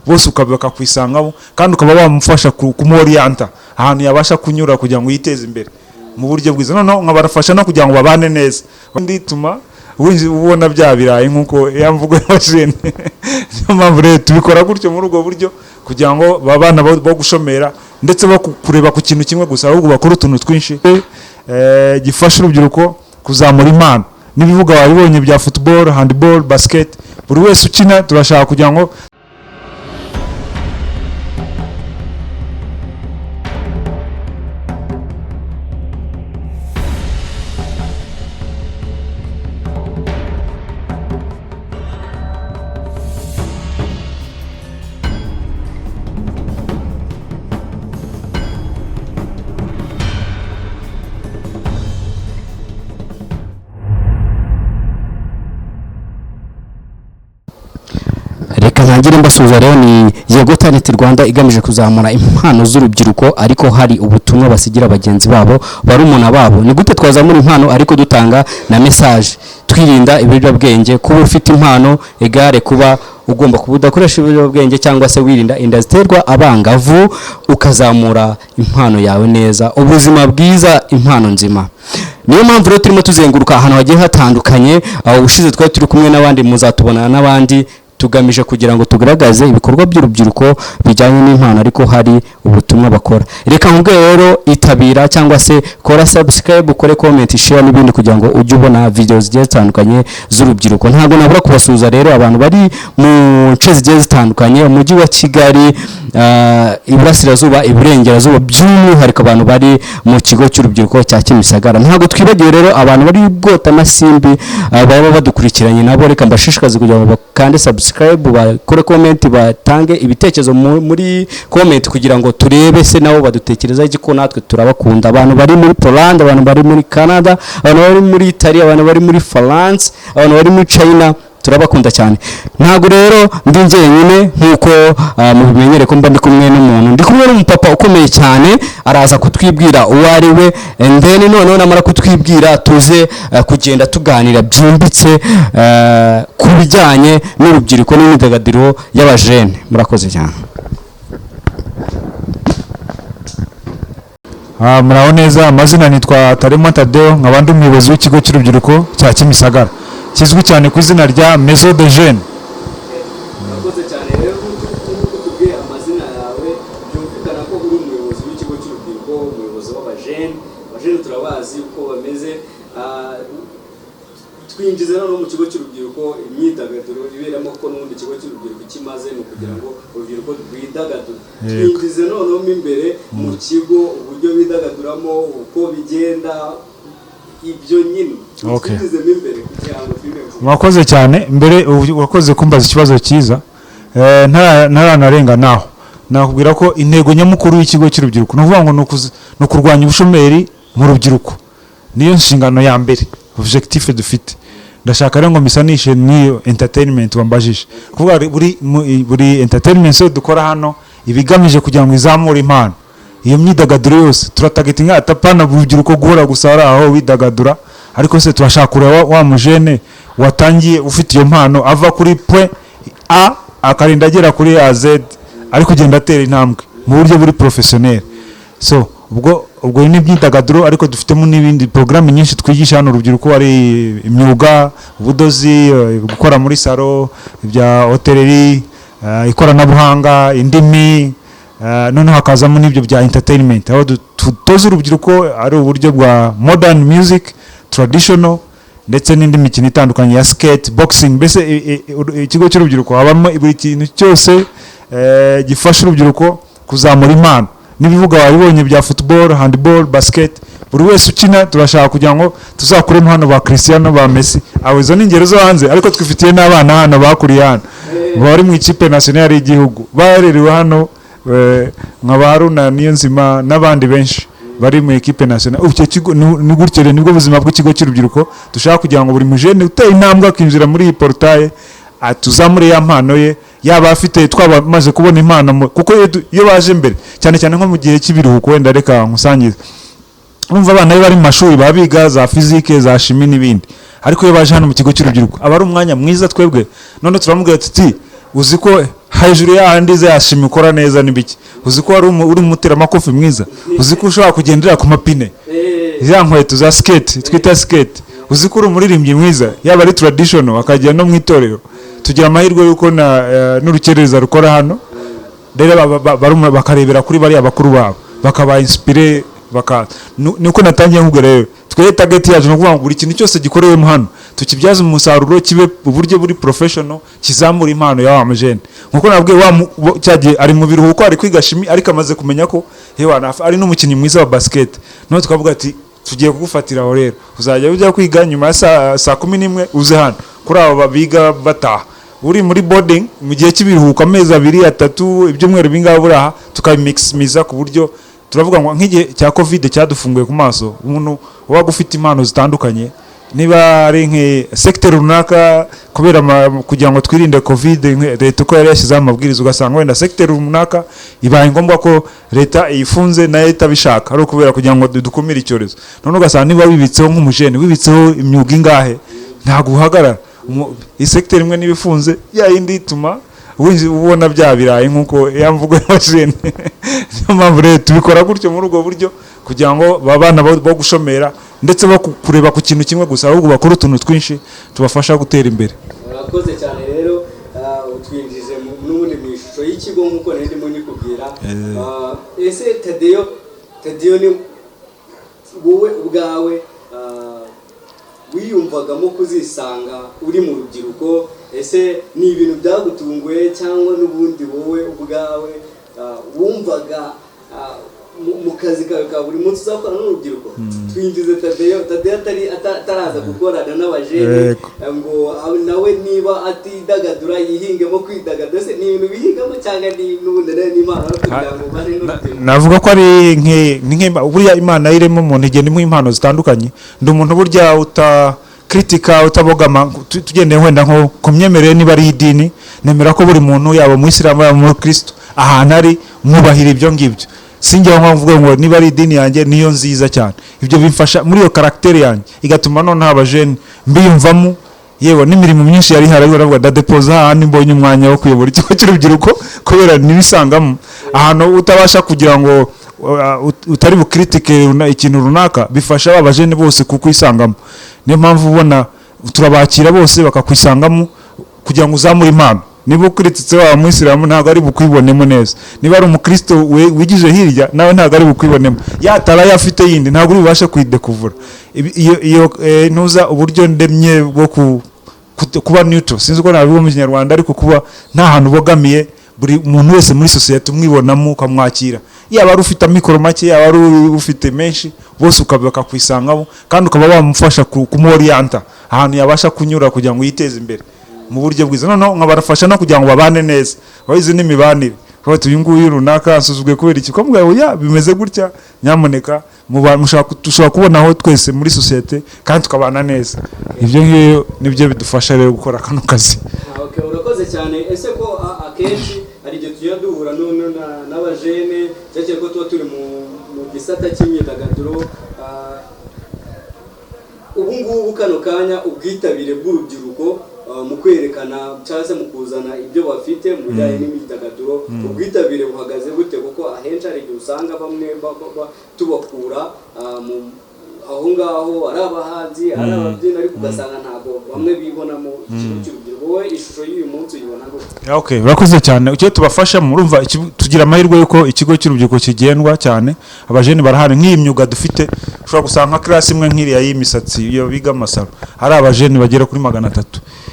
Bose bakakwisangamo, kandi ukaba wamufasha kumuoriyanta ahantu yabasha kunyura kugira ngo yiteze imbere mu buryo bwiza. Noneho nkabarafasha no kugira ngo babane neza. Ndituma ubona bya birayi nk'uko ya mvugo y'abajene. Niyo mpamvu rero tubikora gutyo, muri ubwo buryo, kugira ngo babana bo gushomera ndetse bo kureba ku kintu kimwe gusa, ahubwo bakora utuntu twinshi gifasha urubyiruko kuzamura impano. N'ibibuga wabibonye bya football, handball, basket, buri wese ukina. Turashaka kugira ngo Reka ntangire mbasuhuza. Rero ni Yego Talent Rwanda, igamije kuzamura impano z'urubyiruko, ariko hari ubutumwa basigira bagenzi babo, barumuna babo. Ni gute twazamura impano ariko dutanga na message, twirinda ibiyobyabwenge? Kuba ufite impano egare kuba ugomba kuba udakoresha ibiyobyabwenge, cyangwa se wirinda inda ziterwa abangavu, ukazamura impano yawe neza, ubuzima bwiza, impano nzima. Niyo mpamvu rero turimo tuzenguruka ahantu hagiye hatandukanye. Aho ubushize twari turi kumwe n'abandi, muzatubonana n'abandi. Tugamije kugira ngo tugaragaze ibikorwa by'urubyiruko bijyanye n'impano, ariko hari ubutumwa bakora. Reka nkubwire rero, itabira cyangwa se kora subscribe, ukore comment, share n'ibindi, kugira ngo ujye ubona video zigiye zitandukanye z'urubyiruko. Ntabwo nabura kubasuhuza rero abantu bari mu nce zigiye zitandukanye, umujyi wa Kigali, iburasirazuba, iburengerazuba, by'umwihariko abantu bari mu kigo cy'urubyiruko cya Kimisagara. Ntabwo twibagiwe rero abantu bari bwota amasimbi, baba badukurikiranye nabo. Reka mbashishikaze kugira ngo bakande subscribe, bakore comment, batange ibitekerezo muri comment, kugira ngo turebe se nabo badutekerezaho iki, ko natwe turabakunda. Abantu bari muri Poland, abantu bari muri Canada, abantu bari muri Italy, abantu bari muri France, abantu bari muri China, turabakunda cyane. Ntabwo rero ndi njyenyine nk'uko mubimenyere ko mba ndi kumwe n'umuntu. Ndi kumwe n'umupapa ukomeye cyane, araza kutwibwira uwo ari we, and then noneho namara kutwibwira tuze kugenda tuganira byimbitse ku bijyanye n'urubyiruko n'imyidagaduro y'abajene. Murakoze cyane. Muraho neza. Amazina nitwa Tarema Tadeo, nkaba ndi umuyobozi w'ikigo cy'urubyiruko cya Kimisagara, kizwi cyane ku izina rya Maison de Jeunes. Murakoze cyane. Rero nk'uko tubwiye amazina yawe, byumvikana ko uri umuyobozi w'ikigo cy'urubyiruko, umuyobozi w'abajene. Abajene turabazi uko bameze. Twinjiza noneho mu kigo cy'urubyiruko, imyidagaduro iberamo, ko n'ubundi ikigo cy'urubyiruko ikimaze ni ukugira ngo urubyiruko rwidagadure. Twinjize noneho mo imbere mu kigo, uburyo bidagaduramo, uko bigenda, ibyo nyine. Twinjizemo imbere kugira ngo twime. Murakoze cyane. Mbere urakoze kumbaza ikibazo cyiza. Ntaranarenga naho, nakubwira ko intego nyamukuru y'ikigo cy'urubyiruko ni ukuvuga ngo ni ukurwanya ubushomeri mu rubyiruko. Niyo nshingano ya mbere, objectif dufite. Ndashaka rero ngo misanishe n'iyo entertainment wambajije. Kuvuga buri entertainment yose dukora hano iba igamije kugira ngo izamure impano. Iyo myidagaduro yose turatargetinga atapana urubyiruko guhora gusa ari aho widagadura, ariko se turashaka kureba wa mujene watangiye ufite iyo mpano, ava kuri point A akarinda agera kuri A Z, ari kugenda atera intambwe mu buryo buri professionnel. So ubwo ni imyidagaduro, ariko dufitemo n'ibindi porogaramu nyinshi twigisha hano urubyiruko, ari imyuga, ubudozi, gukora muri salon, ibya hôtellerie, ikoranabuhanga, indimi, noneho hakazamo n'ibyo bya entertainment, aho dutoza urubyiruko ari uburyo bwa modern music, traditional, ndetse n'indi mikino itandukanye ya skate, boxing. Mbese ikigo cy'urubyiruko habamo buri kintu cyose gifasha urubyiruko kuzamura impano. N'ibibuga wabibonye bya football, handball, basket, buri wese ukina. Turashaka kugira ngo tuzakuremo hano ba Cristiano, ba Messi. Abo izo ni ingero zo hanze, ariko twifitiye n'abana hano bakuriye hano, bari mu ikipe nationale y'igihugu, barerewe hano, nka ba Haruna Niyonzima n'abandi benshi bari mu equipe nationale. Icyo kigo ni gutyo rero, nibwo buzima bw'ikigo cy'urubyiruko. Dushaka kugira ngo buri mujene uteye intambwe akinjira muri iyi portail tuzamure ya mpano ye yaba afite. Twabamaze kubona impano kuko iyo baje mbere, cyane cyane nko mu gihe cy'ibiruhuko, wenda reka nkusangize, urumva abana iyo bari mu mashuri baba biga za physique, za chimie n'ibindi, ariko iyo baje hano mu kigo cy'urubyiruko aba ari umwanya mwiza. Twebwe none turamubwira tuti Uzi ko hejuru y'ahandi za chimie ukora neza n'ibiki? Uzi ko wari uri umuteramakofi mwiza? Uzi ko ushobora kugendera ku mapine, za nkweto za skate twita skate? Uzi ko uri umuririmbyi mwiza, yaba ari traditional akajya no mu itorero? Tugira amahirwe y'uko na n'urukerereza rukora hano rero, bakarebera kuri bariya bakuru babo, bakaba inspiré baka nuko natangiye nkubwira. Rero twe target yacu ni ukuvuga ngo buri kintu cyose gikorewemo hano tukibyaze umusaruro, kibe uburyo buri professional, kizamura impano ya wa mujene. Nkuko nabwiye wa cyagiye ari mu biruhuko, ari kwiga chimie, ariko amaze kumenya ko hewa ari n'umukinnyi mwiza wa basket. None tukavuga ati tugiye kugufatira aho rero, uzajya ujya kwiga nyuma ya saa 11 uze hano. Kuri abo biga bataha, uri muri boarding mu gihe cy'ibiruhuko, amezi 2, 3, ibyumweru bingahe buri aha, tukabimiximiza ku buryo turavuga ngo nk'igihe cya Covid cyadufunguye ku maso umuntu wabaga ufite impano zitandukanye, niba ari nka secteur runaka, kubera kugira ngo twirinde Covid, leta uko yari yashyizeho amabwiriza, ugasanga wenda secteur runaka ibaye ngombwa ko leta iyifunze nayo itabishaka, ari ukubera kugira ngo dukumire icyorezo. None ugasanga niba wibitseho nk'umujene, wibitseho imyuga ingahe, ntabwo uhagarara. Isecteur imwe niba ifunze, ya yindi ituma ubona bya birayi, nk'uko ya mvugo y'abajene. Niyo mpamvu rero tubikora gutyo, muri ubwo buryo, kugira ngo babana bo gushomera ndetse bo kureba ku kintu kimwe gusa, ahubwo bakore utuntu twinshi tubafasha gutera imbere. Urakoze cyane rero. Utwinjije n'ubundi mu ishusho y'ikigo nk'uko nari ndimo nyikubwira. Ese Tadeyo, Tadeyo, ni wowe ubwawe wiyumvagamo kuzisanga uri mu rubyiruko? Ese ni ibintu byagutunguye, cyangwa n'ubundi wowe ubwawe wumvaga mu kazi kawe ka buri munsi uzakora n'urubyiruko? Twinjize Tadeyo, Tadeyo ataraza gukorana n'abajene ngo nawe niba atidagadura yihingemo kwidagadura. Ese ni ibintu bihingamo, cyangwa ni n'ubundi nawe n'Imana no kugira ngo ubane n'urubyiruko? Navuga ko ari ni burya Imana irema umuntu igenda imuha impano zitandukanye. Ndi umuntu burya uta kritika, utabogama. Tugendeye wenda nko ku myemerere, niba ari idini, nemera ko buri muntu, yaba umuyisilamu, yaba umukristo, ahantu ari mwubahira ibyo ngibyo. Sinjya nko mvuga ngo niba ari idini yanjye niyo nziza cyane. Ibyo bimfasha muri iyo caractère yanjye, igatuma noneho abajene mbiyumvamo. Yewe n'imirimo myinshi yari ihari, baravuga ndadepoza hahandi mbonye umwanya wo kuyobora ikigo cy'urubyiruko, kubera nibisangamo ahantu utabasha kugira ngo utari bukritike ikintu runaka, bifasha ba bajene bose kukwisangamo. Niyo mpamvu ubona turabakira bose bakakwisangamo, kugira ngo uzamure impano. Niba ukrititse waba umuyisilamu, ntabwo ari bukwibonemo neza. Niba ari umukristo wigije hirya, nawe ntabwo ari bukwibonemo. Yatara yafite yindi, ntabwo uri bubashe kuyidekuvura. Iyo ntuza uburyo ndemye bwo kuba neutral, sinzi uko nabivuga mu Kinyarwanda, ariko kuba nta hantu ubogamiye, buri muntu wese muri sosiyete umwibonamo, ukamwakira, yaba ari ufite amikoro make, yaba ari ufite menshi, bose bakakwisangamo, kandi ukaba wamufasha kumuoriyanta ahantu yabasha kunyura kugira ngo yiteze imbere mu buryo bwiza. Noneho nkabarafasha no kugira ngo babane neza. Wabizi n'imibanire. Bati uyu nguyu runaka asuzuguye kubera iki? Ukamubwira ngo ya bimeze gutya, nyamuneka dushobora kubonaho twese muri sosiyete kandi tukabana neza. Ibyo ngibyo nibyo bidufasha rero gukora kano kazi. Okay, urakoze cyane. Ese ko akenshi hari igihe tujya duhura n'abajene, cyane ko tuba turi mu gisata cy'imyidagaduro, ubu ngubu kano kanya ubwitabire bw'urubyiruko mu kwerekana cyangwa se mu kuzana ibyo bafite mu bijyanye n'imyidagaduro, ubwitabire buhagaze gute? Kuko ahenshi hari igihe usanga bamwe tubakura mu aho ngaho, ari abahanzi, ari ababyinnyi, ariko ugasanga ntabwo bamwe bibonamo ikintu cy'urubyiruko. Wowe ishusho y'uyu munsi uyibona gute? Okay, urakoze cyane. Icyo tubafasha, murumva tugira amahirwe yuko ikigo cy'urubyiruko kigendwa cyane, abajene barahari. Nk'iyi myuga dufite, ushobora gusanga nka class imwe nk'iriya y'imisatsi, iyo biga amasaro, hari abajene bagera kuri 300.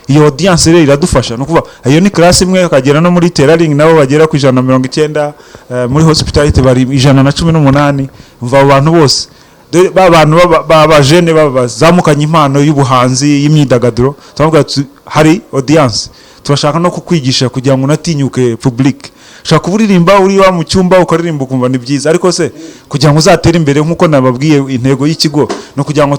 Iyo audience rero iradufasha. Ni ukuvuga iyo ni class imwe, akagera no muri tailoring nabo bagera ku 190, muri hospitality bari 118. Umva abo bantu bose. Dore ba bantu b'abajene bazamukanye impano y'ubuhanzi, y'imyidagaduro, turavuga tuti, hari audience, turashaka no kukwigisha kugira ngo unatinyuke public. Ushobora kuba uririmba uri iwawe mu cyumba, ukaririmba ukumva ni byiza, ariko se kugira ngo uzatere imbere, nk'uko nababwiye, intego y'ikigo ni ukugira ngo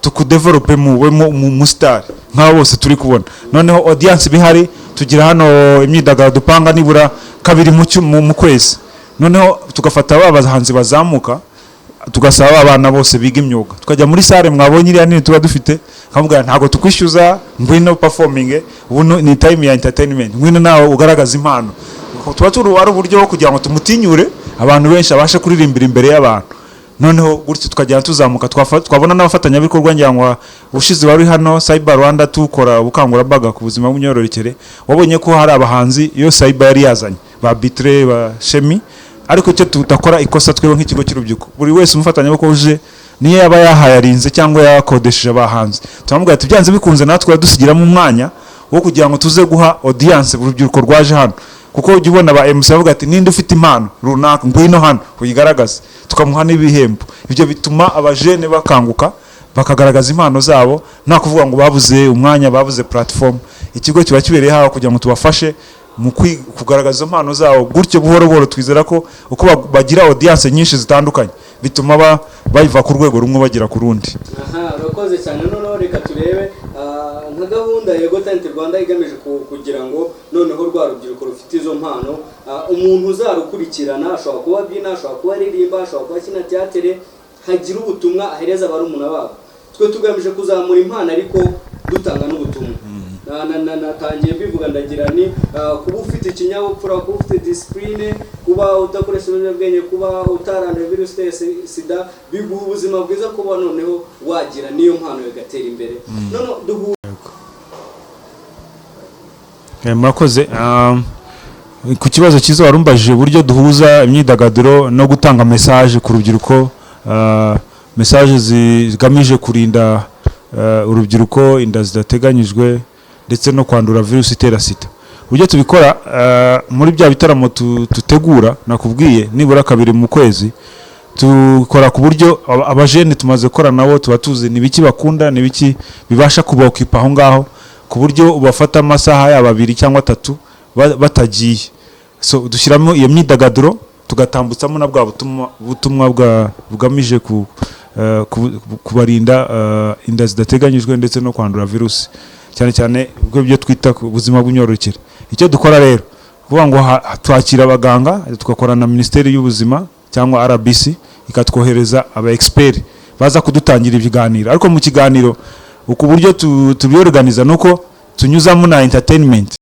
tukudevelope mu star nk'abo bose turi kubona. Noneho audience ibihari, tugira hano imyidagaduro dupanga nibura kabiri mu kwezi, noneho tugafata ba bahanzi bazamuka. Tugasaba abana bose biga imyuga, tukajya muri salle mwabonye iriya nini tuba dufite, nkamubwira: "Ntabwo tukwishyuza, ngwino performing. Ubu ni time ya entertainment, ngwino nawe ugaragaza impano." Tuba turi ari uburyo bwo kugira ngo tumutinyure, abantu benshi abashe kuririmbira imbere y'abantu. Noneho gutyo tukagenda tuzamuka, twabona n'abafatanyabikorwa. Ngira ngo ubushize wari hano Cyber Rwanda, tukora ubukangurambaga ku buzima bw'imyororokere, wabonye ko hari abahanzi iyo Cyber yari yazanye, ba Bitre, ba Shemi. Ariko icyo tudakora ikosa twebwe nk'ikigo cy'urubyiruko, buri wese umufatanyabikorwa uje, niyo yaba yahayarinze cyangwa yakodesheje abahanzi, turamubwira ati: "Byanze bikunze natwe dusigiramo umwanya wo kugira ngo tuze guha audience urubyiruko rwaje hano." Kuko ujya ubona ba MC bavuga ati: "Ninde ufite impano runaka? Ngwino hano uyigaragaze." Tukamuha n'ibihembo. Ibyo bituma abajene bakanguka, bakagaragaza impano zabo, nta kuvuga ngo babuze umwanya, babuze platform. Ikigo kiba kibereye hawe kugira ngo tubafashe mu kugaragaza izo mpano zabo. Gutyo buhoro buhoro twizera ko uko bagira audience nyinshi zitandukanye, bituma bava ku rwego rumwe bagera ku rundi. Aha, urakoze cyane. Noneho reka turebe nka gahunda Yego Talent Rwanda igamije kugira ngo noneho rwa rubyiruko rufite izo mpano, umuntu uzarukurikirana ashobora kuba abyina, ashobora kuba aririmba, ashobora kuba akina teatere, hagira ubutumwa ahereza barumuna babo. Twe tugamije kuzamura impano ariko dutanga n'ubutumwa. Natangiye mbivuga, ndagira ni kuba ufite ikinyabupfura, kuba ufite discipline, kuba udakoresha ibiyobyabwenge, kuba utaranduye virusi itera sida, biguha ubuzima bwiza, kuba noneho wagira n'iyo mpano igatera imbere. None duhu Murakoze. Ku kibazo cyiza warumbajije, uburyo duhuza imyidagaduro no gutanga message ku rubyiruko, message zigamije kurinda urubyiruko inda zidateganyijwe ndetse no kwandura virusi itera sida. Uburyo tubikora, muri bya bitaramo tutegura nakubwiye nibura kabiri mu kwezi, tukora ku buryo abajene tumaze gukora nabo tuba tuzi ni biki bakunda, ni biki bibasha kubaokipa aho ngaho, ku buryo ubafata amasaha yaba 2 cyangwa 3 batagiye. So dushyiramo iyo myidagaduro, tugatambutsamo na bwa butumwa bugamije kubarinda inda zidateganyijwe ndetse no kwandura virusi, cyane cyane ubwo ibyo twita ku buzima bw'imyororokere. Icyo dukora rero, kuvuga ngo twakira abaganga, tugakorana na Minisiteri y'Ubuzima cyangwa RBC, ikatwohereza aba expert baza kudutangira ibiganiro. Ariko mu kiganiro, uku buryo tubyorganiza nuko tunyuzamo na entertainment.